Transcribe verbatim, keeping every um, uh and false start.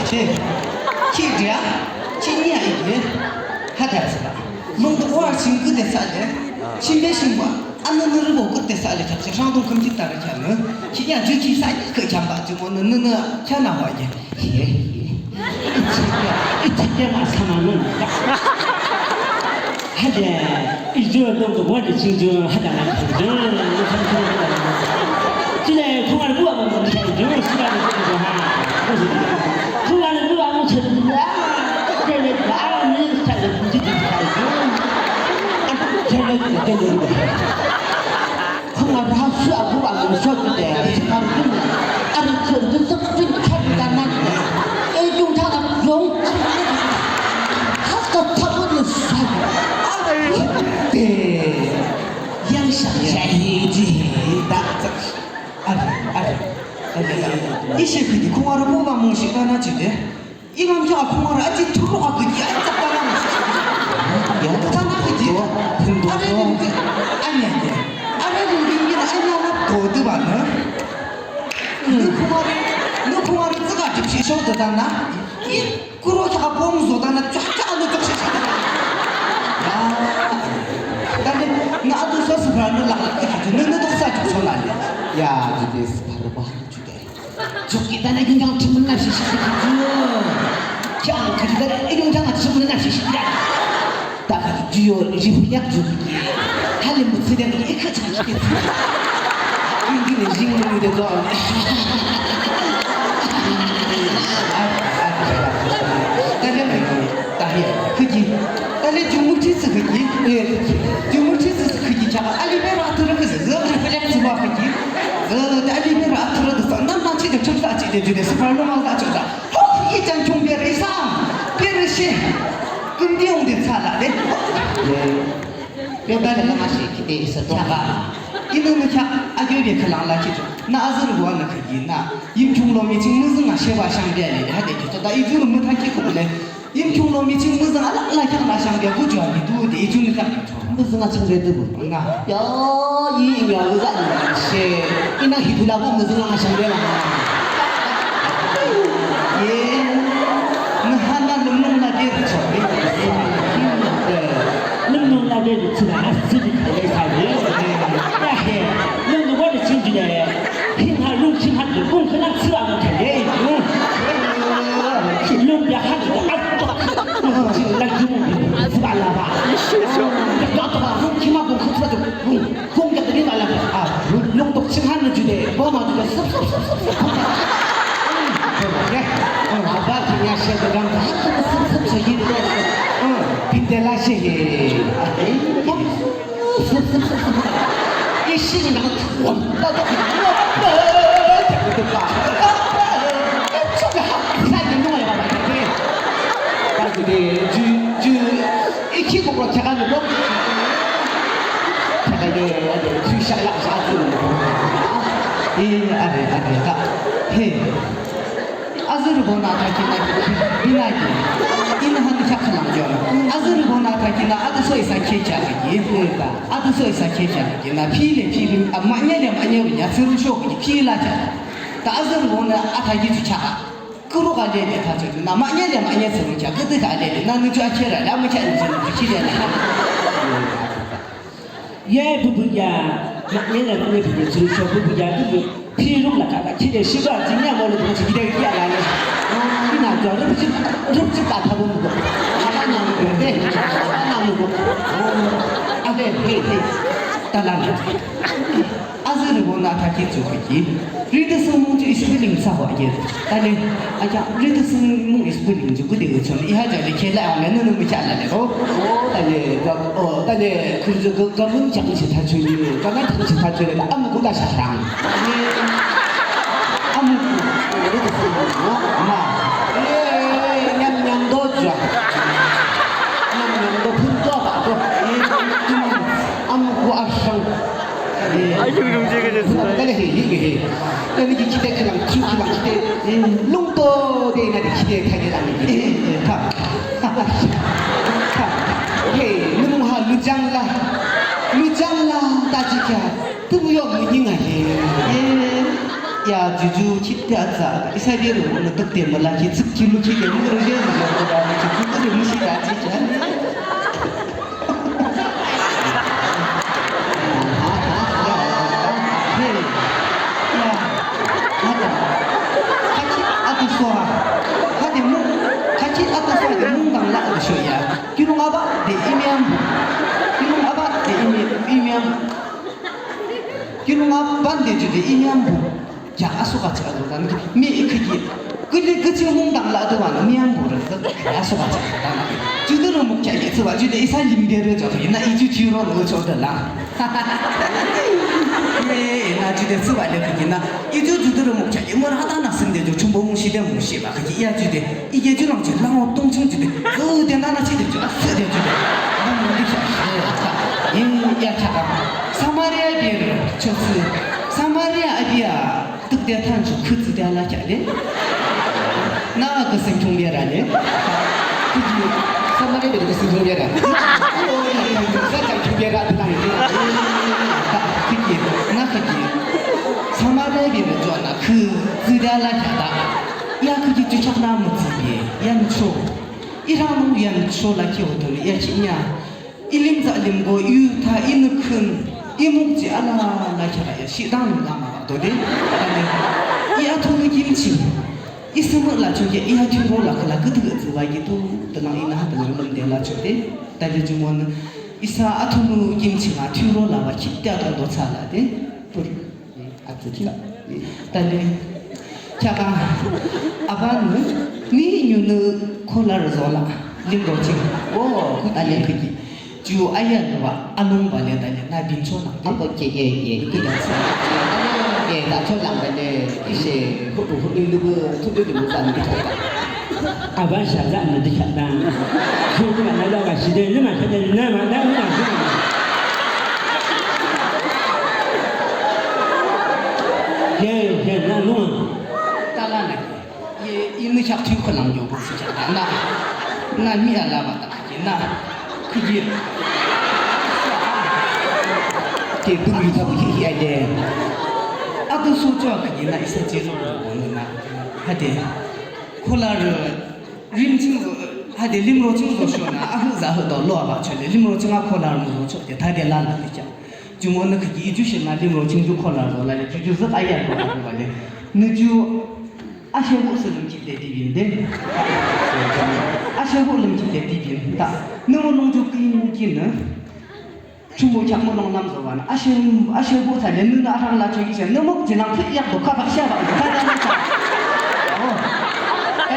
She, ki dia, ki nia ide, ha da tsüla. Mung de war sing küde sa de, sing de sing wa, anü nü rübo küde sa de, chak chak shang dong küm ki ta de kya nü, ki nia ju ki sa kü kya ba ju mo nü nü nü kya na wa ye. Ye, ye. Ichi kya, ichi kya ma sa ma nü. Hade, ijo dong ko wa de ching jo, hada na ching jo. Chile, khungar bu a mo ching jo, si ba de jo ha. Khungar bu a mo ching jo. Chile, ba ni sa de ji ji sa jo. Chile, chile. Khungar ha su a bu a mo so de. Khungar bu. Ar ching jo sa ching kya na. E jung ta a jung. Haka tabu ni sa. Te. Yang shang shang hi ji hi da. Ade, ade, ade, ade. Ishi khidi, khungarü bu ba mungshi kana jide. Imam kya khungarü aji thuru a khidi, aji tak kana mungshi. Ya, tak kana khidi. Ade, ade, ade. Ade, ade, ade, ade, ade, ade, ade, ade, ade, Nü khungarü, nü khungarü tsüka jipshi shok dada na. I kuro kya bom zo dana chak chak nü chok shi shi. Ya. Dane, nü adu so sıpra nü lak lak kya nü nü doksa chok so la le. Ya, jide sıpra ba jide. Chok ki dane yung yang chimun na shi shi ki ju. Kya ki dane yung yang chimun na shi shi ki. Taka ju yo, ju yak ju. Hali mutsi de ni ikha chang shi. Ingi ne jing mu de do. Tale, tahi, khiki. Tale ju mu chi si khiki. Eh, ju mu chi si khiki cha. Ali be ra tu ra khiki. Zo ri pele su ba khiki. Zo ali be ra tu ra sa. Nan nan chi de chum sa chi de ju de. Sa pa no ma sa chum sa. Hok, i chang chung biar i sa, biar i shi. Kung di ong di sa la de. Biar ba de ma shi, ki de i sa to. Kya ba? Ino no kya, a gyo de ka lang la ki to. Na azur wa na ka gi na. Yim chung lo mi ching mu zung a she ba shang biar le, ha de ki to. Da i ju no mu ta ki ko le. Yim chung lo mi ching mu zung a la la kya na shang biar ku ju a ni du de i ju no kya ki to. Muzunga chang de bu. Nga. Yo, i nga muzunga she. Ina hi du la bu muzunga chang de la. Ye. Nga ha na lum lum la de cho. Lum lum la de cho na asi de ka le sa ye. Ya he. Lum lum wa de chin de. Hi ha lum chin ha de bu ka na chi la ka le. Lum ya ha de a. Chin la ju bu. Chi la la ba. Lum ki ma bu ka chi la ju. Kung ka tini mala, ah, lung tok ching han na jude, bo ma jude, sup, sup, sup, sup, sup. Oke. Aba kinya she de gam, sup, sup, sup, sup, sup. Pinde la she he. Sup, sup, sup, sup. Ishi ni na, wam, ta, ta, ta, ta, ta. Sa ni no ya ba. Ba jude, ju, ju. Iki ko ko chaka ni ko. Chaka ni, ade, tüsha la sa tu. Eh, ade, ade, ta. He. Azürübonü athakhi na ki, binaki. Ina hani chaka lang yo. Azürübonü athakhi na, adı soy sa kecha ki. Adı soy sa kecha ki. Na phi le phi, a manye le manye, ya tsürü shok ki, phi la cha. Ta azürübonü athakhi tu chaka. Kuro ka lele thachoh, na manye le manye tsürü kya, küdü ka lele, na nü ju akhe ra, la mükya nü ju nü ju kile la. Ye, bubu ya, manye le manye bubu tsürü cho, bubu ya, bubu, phi ruk la ka, ka kile, shiba, jinya mo le, jinya kile, kile la le. Ina ju, rup ju, rup ju ka tha bubu. Ala na bubu, de, ala na bubu. Ade, he, he, ta la na. Azürübonü athakhi ju khaki. Ride sung mung ju spelling sa wa ye. Tale, aya, ride sung mung spelling ju küde chon. Iha ja le kela ang le nunu mi cha la le. Oh, oh, tale, ga, oh, tale, kung ju ga, ga mun chang chi tha ju le. Ga na chang chi tha ju le. Amuku la sha rang. Amuku, ride sung mung, oh, ama. Eh, nyam nyam do ju. Nyam nyam do phun do ba do. Eh, amuku a shang. Ay, yung, yung, sige, sige, sige. Dale, he, he, he. Dale, ki kite kilang, chu kilang kite. Lung to, de, na, de, kite, ta, kilang, kite. Ta. Ta. He, nung ha, lujang la. Lujang la, ta, ji, kya. Tu, yo, mu, ni, nga, he. Ya, juju chit te atsa, isa de ro, no tok te mala ki, tsuk ki lu ki de, mu ro je, ro je, ro ba, ki, ki, ki, mu shi da, chi, cha. Hey. Ya. Hada. Kachi atu so ha. Hade mu, kachi atu so ha de mungdang la atu sho ya. Kiulong aba de imyam. Kiulong aba de imi-, imyam. Kiulong aba de ju de imyam bu. Kya asoka cha ato dan mi khiki. Kili kichi mungdang la ato wan miyang bo re. Kya asoka cha ato dan. Jude ro muk kya ye tsuba jude isa limbe re jo na iju jiro lo cho de la. Ye na jude tsuba le khiki na. Iju jude ro muk kya ye mo ra ta na sim de jo chumbo mung shi de mung shi ba khiki ya jude. Ike ju lang ju lang o tong chung jude. Zo de na na chi de ju a se de jude. Mo mo de cha. Ye ya cha. Samaria be re cho tsu. Samaria a be a. Tuk de than chu khütsü de la kya le. Na kü sing chung de ra le. Kü ji. Samari de kü sing chung de ra. Sa chang chung de ra de na ni. Kü ji. Na kü ji. Samari de de jo na khütsü de la kya da. Ya kü ji ju chak na mu tsü de. Yan cho. I ra mu yan cho la ki o to ya chi nya. I lim tsa lim go, i yu tha, i nü khün, i muk ji ala la kya ya, shi dang lim la ma do de. Tale, i atho nü kim ching, i sümü la chong ke, i atho ro la kala, kü tü tü wa ki tu, tü nang i na ha tü nang lim de la chong de. Tale ju mo nü, isa atho nü kim ching a, tü ro la wa ki, tü atho do tsa la de. Pur. Atsa kila. Tale. Kya ka. Aba nü. Ni nyu nü kolar zola. Limro ching. Oh, tale kiki. Ju aya nü wa alung ba le tale na bin cho na. Apo ke ye ye. Kila sa. Ye ta cho lang ba le. Ise hupu hupu nü bu tu bu bu zan bi ta. Aba shaza na di kata. Shuka na da ba shide ni ma shide ni na ma da ni na shide. Ye, ye, na no. Tala na. Ye, ini shak tu ko lang yo ko si shak na. Na mi ala ba ta ki na. Ki ye. Ke tu mi ta bu ki ye de. Adu so cho ki na isa ji lo na. Hade. Kolar rim ching zo, hade limro ching zo shona, ahu za hu do lo ba chole, limro ching a kolar mu zo chode, tade la na de cha. Ju mo na kaki ju shona limro ching ju kolar zo la le, ju ju zak aya ko ba le. Ni ju ashe bu se lim ki de di bin de. Ashe bu lim ki de di bin ta. Ni mo nung ju kin kin na. Chungbo kyak mo nung nam zo wan. Ashe, ashe bo tha le nü na arang la chong ishe. Nü mok jinang phit yak do ka bak sha bak do ka da na cha.